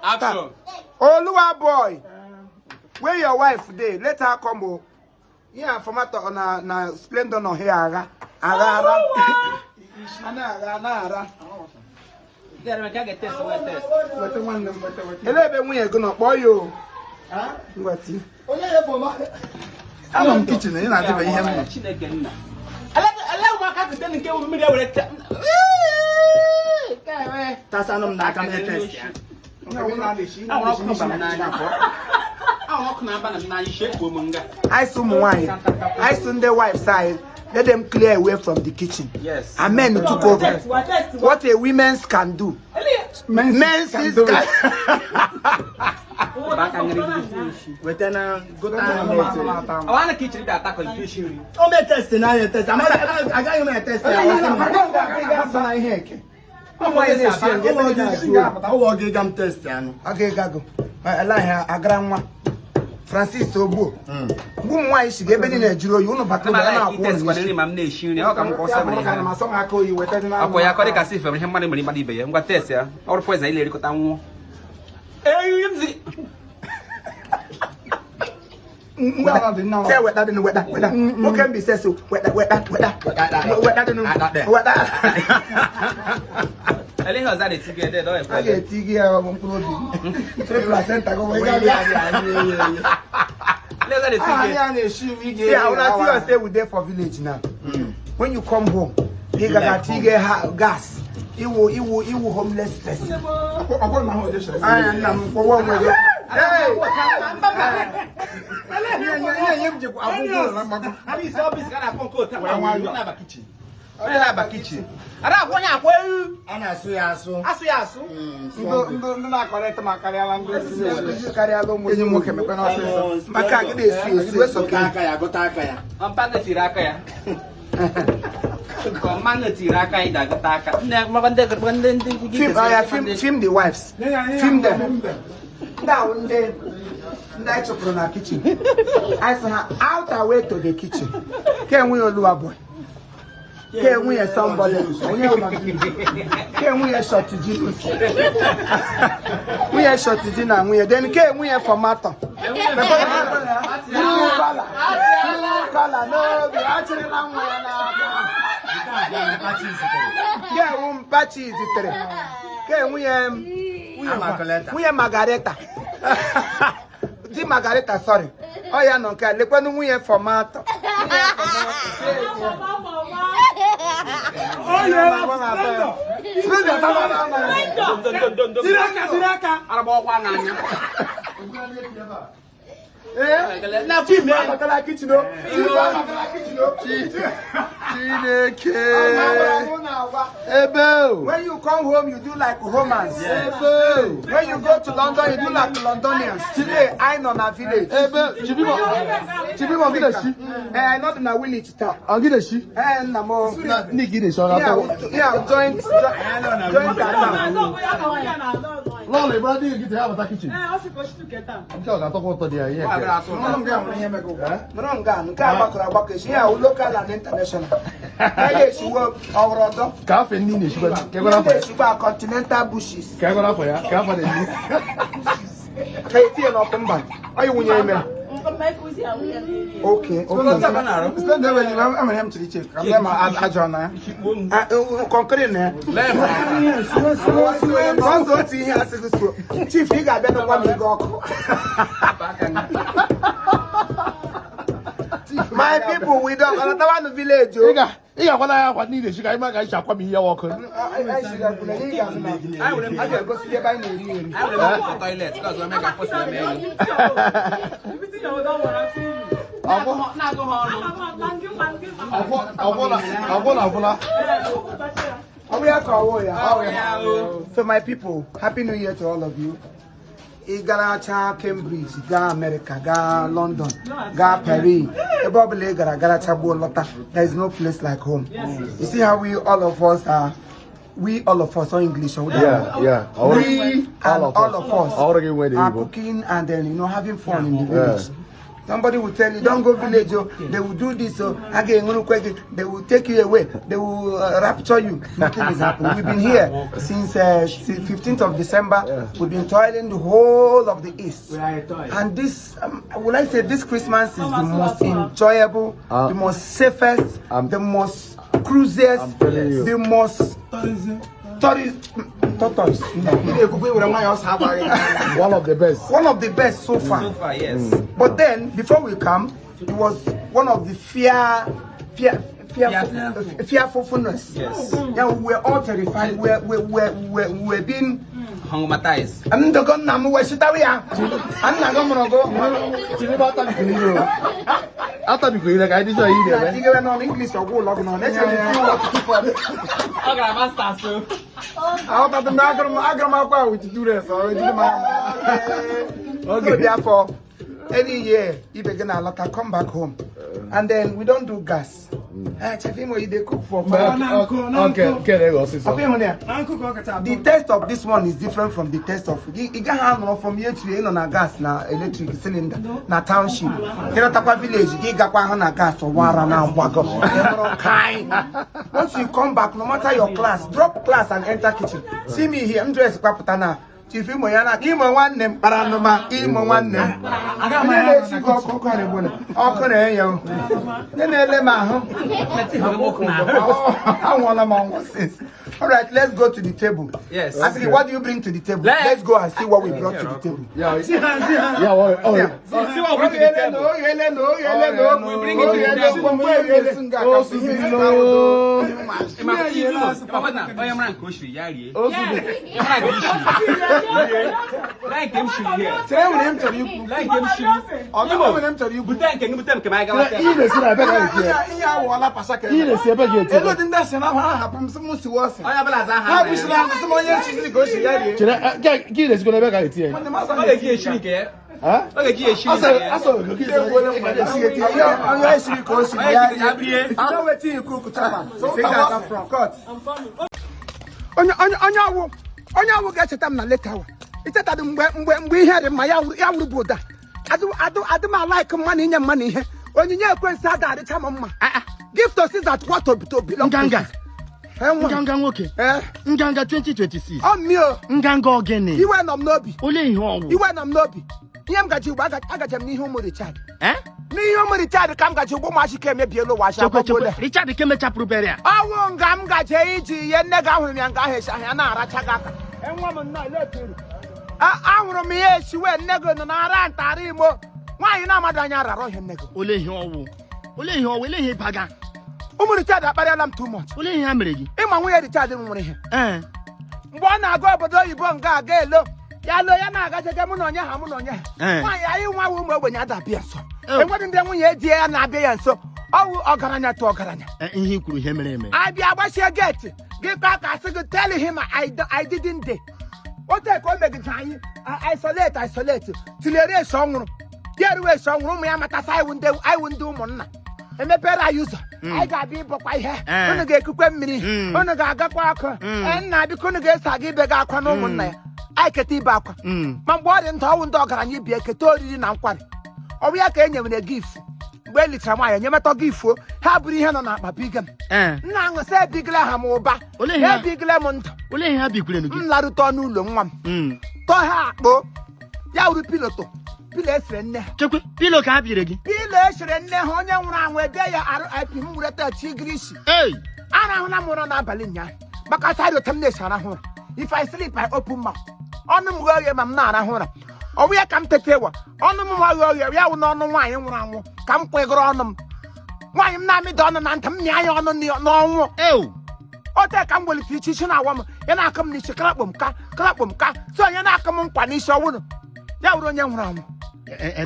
Action. Oluwa boy, where your wife dey? Let her come o. Ihe a formator na na Splendor nọ here agha. Agha ara. A na-agha na ara. Weta nwanne m, weta weta. Elee ebe nwunye gị nọ? Kpọọ ya o. Ngwa tii. Anọ m kitchen, ị na-adịbe ihe m nọ. Chineke nna. Ele ụmụaka kute nke mmiri ewere taa. Tasanụ m n'aka m etest ya. Anwụrụ ọkụ bara m n'anya. Anwụrụ ọkụ na-aba m n'anya shekpuo m nga. Anyị sị ụmụ nwaanyị, anyị sị ndị wives anyị, let them clear away from the kitchen. Yes. And men took over. What a women's can do. Men's can do can. Weta na gota ahụ m ete. Awa na kitchen dị atakọ ite isi nri. O mee test na anya test. Agaghị m etest ya. Ụlọ gị ga m test anụ. Ọ ga-egago. Ele agara nwa. Francis Ogbuo. Mgbe ụmụ nwaanyị si ebe niile jụrụ oyi, unu bata ụlọ ya na-akwụ Test ụnụ kwana n'isi. nri ma m na-eshi nri, ọ ka m ka ọsọ mere ihe. Ọkwa ya kọrị kasị ife ihe mmadụ mere mmadụ ibe ya. Ngwa test ya. Ọ bụrụ poison ile erikọta nwụọ. Ee, m zi. Say weta dị weta weta. Nwoke Mbaise so weta weta weta weta dị weta. Ele ihe ọzọ a na-eti gị ede dọọ A ekwe. ga-eti gị ya mkpụrụ obi. Three placenta go wee gaa. Ele ọzọ a na-eti gị. See, I wanna see us say we dey for village now. When you come home, ị gaga tige ha gas. Iwu iwu iwu homeless person. Anya nna m kwọwa onwe gị. Hey! Abịa ọbịs ka a na-akpọ nke otu a. Onye na-aba kitchen. Onye na-aba kitchen. Ada akwọ onye akwọ ewu. A na-asụ ya asụ. Asụ ya asụ. Ndị na-akọrịta ma karịala ndị Ndị karịala ụmụ enyi nwoke mekwe n'ọsịsọ. Maka gị na-esi esi Gụta esoke. aka ya, gụta aka ya. Mmanụ tiri aka ya. Ka mmanụ tiri aka ya ga-agụta aka. Nne maka ndị ndị ndị ndị Film, oh yeah, film, film the wives. Film them. Ndị ahụ ndị ndị anyị chụpụrụ na kitchen. Anyị sị ha out away to the kitchen. Ka enweghị Oluwa boy. Ka enweghị somebody. Ka enweghị short ji. Nwunye short ji na nwunye. Then ka enweghị formator. Blue collar. Blue collar n'obi. Achịrịla nwa ya n'aka. Ka enwe mpachi zitere. Ka enwunye nwunye Margareta. Di Margareta, sorry. Ọ ya nọ nke a lekwanụ nwunye formator. Araba ọkwa n'anya. Na film abatala kitchen o. Film abatala kitchen o. Chineke. Ebe o. When you come home, you do like homers. Ebe o. When you go to London, you do like Londonians. Today, I nọ na village. Ebe Chibimo. Chibimo gị na-eshi. Eh, I nọ na village taa. Ọ gị na-eshi. Eh, nna m o. Ndị gị na-eshi ọ ga-atọ. Yeah, joint joint account. Lọlọ ịbụra di gị ya abata kitchen. Nke ọ ga-atọkwa ụtọ dị ya ihe nke. Nọrọ nga nke a gbakọrọ agbakọ esi ya local and international. A ga-esiwo ọhụrụ ọdọ. Ka afọ ndị na-eshikwa ka egwara afọ Ndị ya. esikwa continental bushes. Ka egwara afọ ya ka afọ na-eri. Ka etinye n'ọkụ mba. Ọ yi wunye ime. Okay, okay. Kọnkịrị na ya. Sọsọ otu ihe asị gị suo. Chief, ị ga-abịa n'ụwa ma ị ga ọkụ. My people, we don Ọlọtawanụ village o. Ị ga-akwana ya akwa ndị na-eshi ka anyị ma ka anyị si akwa m ihe ọkụ. A ga-egosi ebe anyị na-eri eri. Anyị were mmiri toilet ka ọzọ mee ka afọ si eme elu. Na-agụ ha ọnụ. Ọgwụla agwụla. Ọ bụ ya ka ọ wụ ya. Ọ bụ ya o. So my people, happy new year to all of you. Ị gara chaa Cambridge, gaa America, gaa London, gaa Paris, ebe ọ bụla ị gara gara chagbuo lọta, there is no place like home. You see how we all of us are, we all of us, all English, all Yeah, yeah. We and all of us Ọrụ gị nwere are Igbo. cooking and then having fun in the village. Somebody will tell you, don't go village, oh, they will do this, oh, they will take you away, they will rapture you. Nothing is happening. We've been here since 15th of December. We've been toiling the whole of the East. And this, will I say, this Christmas is the most enjoyable, the most safest, the most cruisiest, I'm telling you. the most tourist, tortoise. One of the best. One of the best so far. So far, yes. But then, before we come, it was one of the fearfulness. Yes. Yeah, we were all terrified. We were being. Traumatized. Ndogo nna m wee chịtawa ya. Nna gị mụrụ gị. Chinebe atabikwa ile o. Atabikwa ile ka anyị dị sure ihe ị Na na-eme. tigewe n'ọnụ English ọgwụ ụlọ gị nọ. Na-eche m isi ụlọ tupu ọ dị. Ọ gara masters o. Aghọtadị m na agụrụ m akwụkwọ a with duress. Ọ ejide m aka. So therefore, any year, ibe gị na-alọta, come back home. And then we don't do gas. Eh, Chef Imo, you dey cook for fire. Nke na-eghe ọsịsọ. Ọkwa ịhụ na ya? The taste of this one is different from the taste of ị gaghị anọrọ from here to here, ị nọ na gas na electric cylinder na township, ịlọtakwa village gị gakwa ahụ na gas ọwara na mgbago. Ị hụrụ kai. Once you come back, no matter your class, drop class and enter kitchen. See me here, m dress kwapụta na Chief Imo ya na Imo nwanne m kpara anụma Imo nwanne m onye na-esi gị ọkụ ọkụ na-egbu na ọkụ na-enye m onye na-ele m ahụ anwụọla m ọnwụ since. All right, let's go to the table. Yes. Asiki, what do you bring to the table? Let's go and see what we brought to the table. Yeah, well, oh, See what we bring to the table. We bring it to the table. Ị ma na onye mara nke o shiri ya rie. Ị mara nke i shiri. Lee nke m shiri here. Chere nwere m chọrọ ikwu. Lee nke m shiri. Ọ bụ nwere m chọrọ ikwu. Bute nke gị, bute nke m, anyị gawa tebụl. Ị na-esi na ebe ka eti ya. Ihe awụọla pasaka. Ị na-esi ebe gị eti Ego ya. dị ndị asị na ha hapụ m sị m siwe ose. Onye ọbụla aza aha Ha nna ya. kwụsịrị ahụ sị m onye chiziri ka o si ya rie. Chere, ka ị na-esikwa n'ebe ka eti ya. Nwanne m asa Ọ ga-eji eshiri nke ya. Ha? Ọ ga-eji eshiri nke ya. Asọ gị Onye siri ka o siri ya Onye ya rie. rie. If you know wetin you cook, chop am. Take that from cut. Onye awụ ga-echeta m na leta awa ichetadị mgbe ihe dị mma ya wuru ya wuru bụ ụda adụ adụ adụ m a-like mma na inye mma na ihe onyinye ekwensu ada adịcha m mma. Give to Caesar what to belong to Nganga. Caesar. Eh, nwa. Nganga nwoke. Eh, Nganga 2026. Ọ mmi o. Nganga ogene. Iwe nọ m n'obi. Olee ihe ọwụ? Iwe nọ m n'obi. Ihe m gaji ugbo agaje m n'ihe ụmụ Richard, Eh? n'ihe ụmụ Richard ka m gaji ugbo. Ụmụachị ka emebiela ụwa achị Chekwe chekwe. agbagbuola. Richard ke mechapụrụ bere ya. Ọnwụ nga m gaje iji ihe nne gị ahụrụ m ya nga ahụ esi ahụ ya na-aracha gị aka. Enwe m nnọọ ile otu uru. Ahụrụ m ya esiwe nne gị nọ na-ara ntara imo nwaanyị na-amadụ anya rara ọhịa nne gị. Olee ihe ọwụ? Olee ihe ọwụ? Olee ihe ịbaga? Ụmụ Richard akparịala m too much. Olee ihe ha mere gị? Ịma nwunye Richard nwere ihe mgbe ọ na-aga obodo oyibo nga aga elo ya lo ya na-agacheke mụ na onye ha mụ na onye ha. Nwaanyị anyị nwa wụ ụmụ ogbenye adabịa nso. Enweghị ndị nwunye di ya na-abịa ya nso, ọwụ ọgaranya tụ ọgaranya. Eh, ihe i kwuru ihe mere eme. Abịa gbachie gate gị kpa ka asị gị tell him I didn't dey ote ka o megide anyị isolate isolate tinyere esi ọnwụrụ ya eruwe esi ọnwụrụ ụmụ ya matasị anyị wụ ndị ụmụnna emepere anyị ụzọ anyị ga-abịa ịbọkwa ihe. Unu ga-ekukwe mmiri. Unu ga-agakwa ọkụ. Nna biko, unu ga-eso aga ibe gị akwa na ụmụnna ya anyị keta ibe akwa. Ma mgbe ọ dị ndụ ọwụ ndị ọgaranya ibi eketa oriri na nkwari ọ bụ ya ka e nyewere gift mgbe e lichara nwaanyị enyemata gift o ha bụrụ ihe nọ n'akpa biga m. Nna aṅụ sị ebigila ha m ụba. Olee ihe Ebigila m ndụ. Olee ihe ha bikwere gị? M larute ọnụ ụlọ nwa m tọọ ha akpo ya wuru pillow to pillow esere nne ha. Chekwe, pillow ka ha biri gị? Pillow esere nne ha onye nwụrụ anwụ ede ya RIP m wereta chigirishi. Ei! Arahụla m ụra n'abalị ụnyaahụ maka sarị otu m na-esi arahụ ụra. If I sleep, I open mouth. Ọnụ m ghe oghe ma m na-arahụ ụra. Ọ bụ ya ka m teta ịwa ọnụ m nwa oghe ya wụ n'ọnụ nwaanyị nwụrụ anwụ ka m kwegoro ọnụ m nwaanyị m na-amịda ọnụ na ntị m mịa ya ọnụ n'ọnwụ. Ew! Ote ka m welite ichi isi na-awa m ya na-akụ m n'isi karakpom ka karakpom ka si onye na-akụ m nkwa n'isi ọwụrụ ya wụrụ onye nwụrụ anwụ.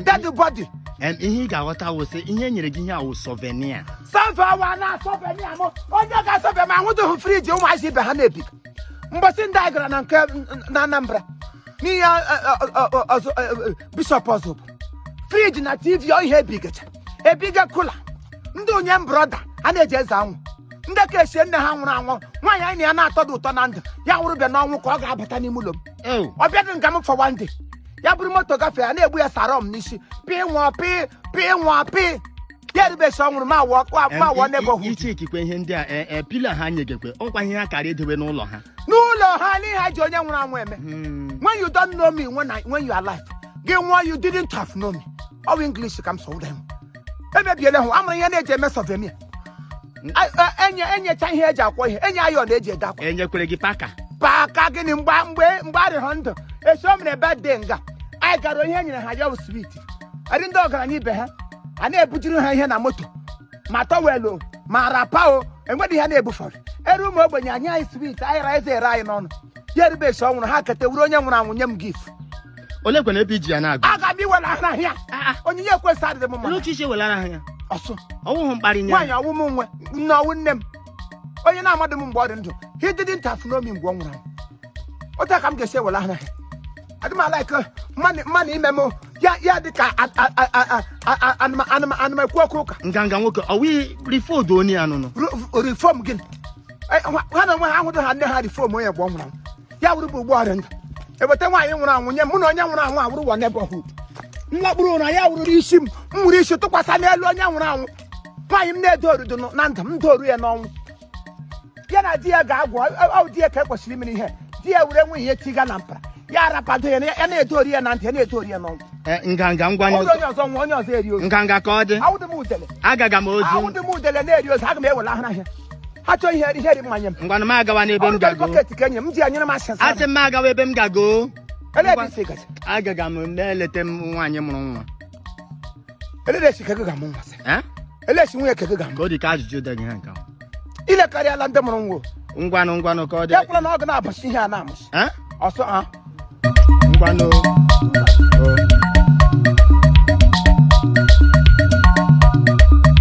Dead body. Ihe ị ga-aghọta wụ sị ihe e nyere gị ihe a wụ souvenir. Sọfe ọwa na-asọfe m ya mụ onye ga-asọfe m ahụdụghị fridge ụmụazị ibe ha na-ebi mbọsị ndị anyị gara na nke na Anambra n'ihe ọzọ bishọp ọzọ bụ fridge na TV ọ ihe ebigacha ebiga cooler ndị onye brother a na-eji eze anwụ ndị ka eshie nne ha nwụrụ anwụ nwaanyị anyị na ya na-atọ dị ụtọ na ndụ ya nwụrụbịa n'ọnwụ ka ọ ga-abata n'ime ụlọ m. Ew! Ọ bịadị nga m for one day Ya bụrụ moto gafee, a na-egbu ya sarom n'isi, pị nwa pị pị nwa pị. Ya erubesi ọ nwụrụ ma wụọ ma wụọ neighborhood. Iche ikikwe ihe ndị a, pillow ha nyegekwe ọkwa ihe ha kara edobe n'ụlọ ha. N'ụlọ ha, n'ihe ha ji onye nwụrụ anwụ eme. When you don't know me when you are alive, gị nwụọ, you didn't have know me. Ọ bụ English ka m sọ ụda. Emebiela hụ amụrụ ihe na-eji eme souvenir. Enye enyecha ihe eji akwọ ihe, enye ayọ na-eji ede akwa. Enyekwere gị paka? Paka gịnị? Mgbe arịghọ ndụ esi o mere birthday nga anyị gara, ihe nyere ha ya bụ sweet. Adị ndị ọgaranya ibe ha a na-ebujiri ha ihe na moto, ma towel o, ma wrapper o, enweghị ihe na-ebufọrọ ere. Ụmụ ogbenye anyị, anyị sweet anyị ra eze ere anyị n'ọnụ. Ya erube esi ọ nwụrụ, ha keta wuru onye nwụrụ anwụ nye m gift. Ole kwena ebe iji ya na-agụ? Aga m iwere ahịa onyinye ekwesị adịghị m mma. Olee otu isi ewelara ha ya? Ọsụ. Ọwụhụ mkparị nye. Nwaanyị ọwụ m nwe nne, ọwụ nne m, onye na-amadụ m mgbe ọ dị ndụ. He didn't have know me mgbe ọ nwụrụ anwụ. Otu a ka m ga-esi ewere ahịa. Adị m ala ike mmanụ mmanụ ime m ya ya dị ka anụma ekwu okwu ụka. Nganga nwoke, ọwụ reform onye ya nụnụ. Reform gịnị? Ha na onwe ha ahụdụ ha nne ha reform onye mgbe ọ nwụrụ anwụ. Ya wụrụ bụ ugbu ọrịa ndụ eweta nwaanyị nwụrụ anwụ nye mụ na onye nwụrụ anwụ awụrụ wa neighborhood. Nlakpụrụ ụra ya wụrụrụ isi m, m wuru isi tụkwasị n'elu onye nwụrụ anwụ. Nwaanyị m na-edo orudo na ndụ m doru ya n'ọnwụ. Ya na di ya ga-agwụ ọ di ya ka ekwesịrị imere ihe. Di ya were nwunye ya tiga na mpara ya, arapado ya, ya na-edori ya na ntị, ya na-edori ya n'ọnwụ. Nganga, ngwa. Ọ bụrụ onye ọzọ nwa, onye ọzọ eri ozu. Nganga, ka ọ dị. Awụdị m udele. Agaga m ozi. Awụdị m udele na-eri ozu. Aga m ewere ahụ ahịa ha chọọ ihe ihe dị mmanya m. Ngwanụ, m agawa n'ebe m gago. Bucket ka enye m ji ya nyere m asịsa. Asị m agawa ebe m gago. Ele ebe isi gaji? Agaga m na-eleta m nwaanyị mụrụ nwa. Elelechi ka gị ga-amụ nwa sị? Eh? Elechi nwunye ka gị ga-amụ? Ka ọ dị ka ajụjụ dị gị ha nke ahụ. Ilekarịala ndị mụrụ nwa o. Ngwanụ, ngwanụ, ka ọ dị. Ya kwụla na ọ ga na-abụchi ihe a na-amụchi. Eh? Ọsọ ha. Ngwanụ.